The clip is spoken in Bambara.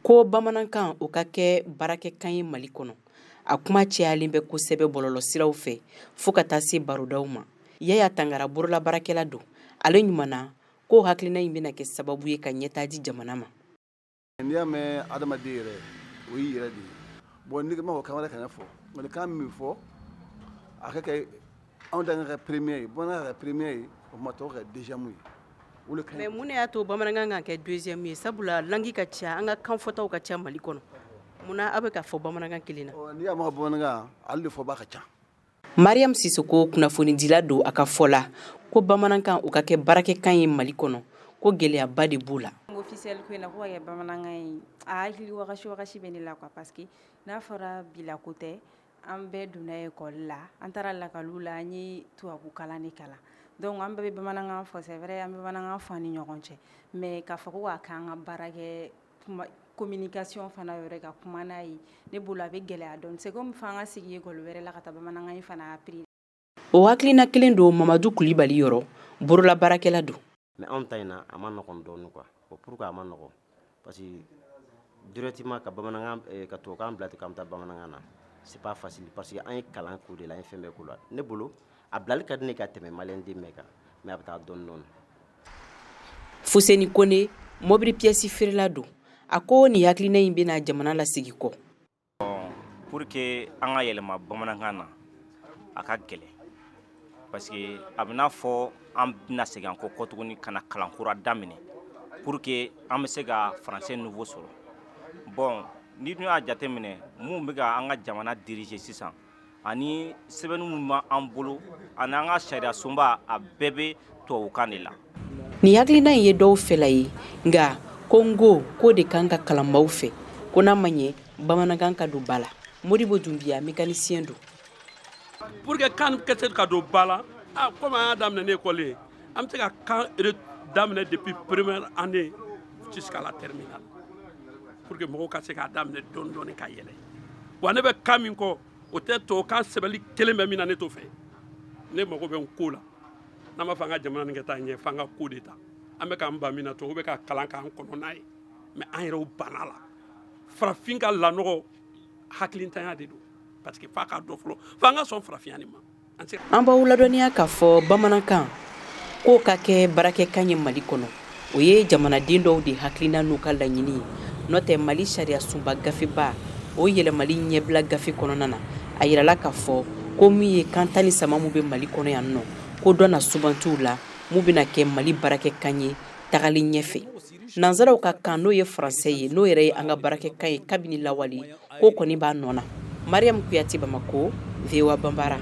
Ko bamanankan, o ka kɛ baarakɛkan ye Mali kɔnɔ, a kuma cayalen bɛ kosɛbɛ bɔlɔlɔsiraw fɛ, fo ka taa se barodaw ma. Yaya Tangara, bolola baarakɛla don. Ale ɲuman na ko hakilina in bɛna kɛ sababu ye ka ɲɛtaa di jamana ma. N'i y'a mɛn adamaden yɛrɛ, o y'i yɛrɛ de ye. Bon, n'i ma fɔ kan wɛrɛ kana fɔ, nka kan min fɔ, a ka kɛ anw ta ka kɛ premier ye, bamanan ka kɛ premier ye, o tuma tɔw ka kɛ deuxième ye. O de ka ɲi. Mais mun de y'a to bamanankan kan kɛ deuxième ye? Sabula langue ka ca, an ka kan fɔtaw ka ca Mali kɔnɔ. Munna aw bɛ ka fɔ bamanankan kelen na? N'i y'a mɛn bamanankan, ale de fɔba ka ca. Mariam Sisoko, kunnafonidila don. A ka fɔ la ko bamanankan, o ka kɛ baarakɛkan ye Mali kɔnɔ, ko gɛlɛyaba de b'u la. Officiel ko in na, ko ka kɛ bamanankan ye, a hakili wagasi wagasi bɛ ne la quoi, parce que n'a fɔra bila ko tɛ, an bɛɛ donna école la, an taara lakaliw la, an ye tubabu kalan de kalan. Donc an bɛɛ bɛ bamanankan fɔ, c'est vrai, an bɛ bamanankan fɔ an ni ɲɔgɔn cɛ, mais k'a fɔ ko k'a k'an ka baara kɛ communication fana yɔrɔ ka kuma n'a ye, ne bolo a bɛ gɛlɛya dɔɔni. C'est comme f'an ka segin école wɛrɛ la ka taa bamanankan in fana appris. O hakilina kelen don Mamadu Kulibali yɔrɔ, bolola baarakɛla don. Mais anw ta in na, a ma nɔgɔn dɔɔni quoi. Bon, pourquoi a ma nɔgɔn? Parce que directement ka bamanankan, ka tubabukan bila ten k'an bɛ taa bamanankan na, c'est pas facile, parce que an ye kalan k'o de la, an ye fɛn bɛɛ k'o la. Ne bolo, a bilali ka di ne ka tɛmɛ maliyɛn den bɛɛ kan, mais a bɛ taa dɔɔni dɔɔni. Fuseni Kone, mobili pièce feerela don. A ko nin hakilina in bɛna jamana lasegin kɔ. Pour que an ka yɛlɛma bamanankan na, a ka gɛlɛn, parce que a bɛ n'a fɔ an bɛna segin an kɔ tuguni ka na kalan kura daminɛ pour que an bɛ se ka français niveau sɔrɔ. Bon, ni dun y'a jateminɛ, mun bɛ ka an ka jamana diriger sisan, ani sɛbɛnni min b'an bolo, ani an ka sariya sunba, a bɛɛ bɛ tubabukan de la. Nin hakilina in ye dɔw fɛla ye, nka ko n ko k'o de kan ka kalanbaw fɛ, ko n'a ma ɲɛ, bamanankan ka don ba la. Modibo Dunbiya, mécanicien don. Pour que kan ka se ka don ba la, ah, comme an y'a daminɛ ni école ye, an bɛ se ka kan daminɛ depuis première année jusqu'à la terminale, pour que mɔgɔw ka se k'a daminɛ dɔɔni dɔɔni ka yɛlɛ. Wa ne bɛ kan min kɔ, o tɛ tubabukan sɛbɛnni kelen bɛ min na, ne t'o fɛ. Ne mago bɛ n ko la. N'an b'a fɔ an ka jamana nin ka taa ɲɛ, f'an ka ko de ta. An bɛ k'an ban min na, tubabu bɛ ka kalan k'an kɔnɔ n'a ye, mais an yɛrɛw banna la. Farafin ka lanɔgɔ, hakilintanya de don, parce que f'a k'a dɔn fɔlɔ, f'an ka sɔn farafinya nin ma. An tɛ se. An b'aw ladɔnniya k'a fɔ bamanankan k'o ka kɛ baarakɛkan ye Mali kɔnɔ, o ye jamanaden dɔw de hakilina n'u ka laɲini ye. N'o tɛ, Mali sariya sunba gafeba, o yɛlɛmali ɲɛbila gafe kɔnɔna na, a yirala k'a fɔ ko min ye kan 13 min bɛ Mali kɔnɔ yan nɔ, ko dɔ na subantiw la mun bɛna kɛ Mali baarakɛkan ye tagalen ɲɛfɛ. Nansaraw ka kan, n'o ye faransɛ ye, n'o yɛrɛ ye an ka baarakɛkan ye kabini lawale, k'o kɔni b'a nɔ na. Mariam Kuyate, Bamako, VOA Banbara.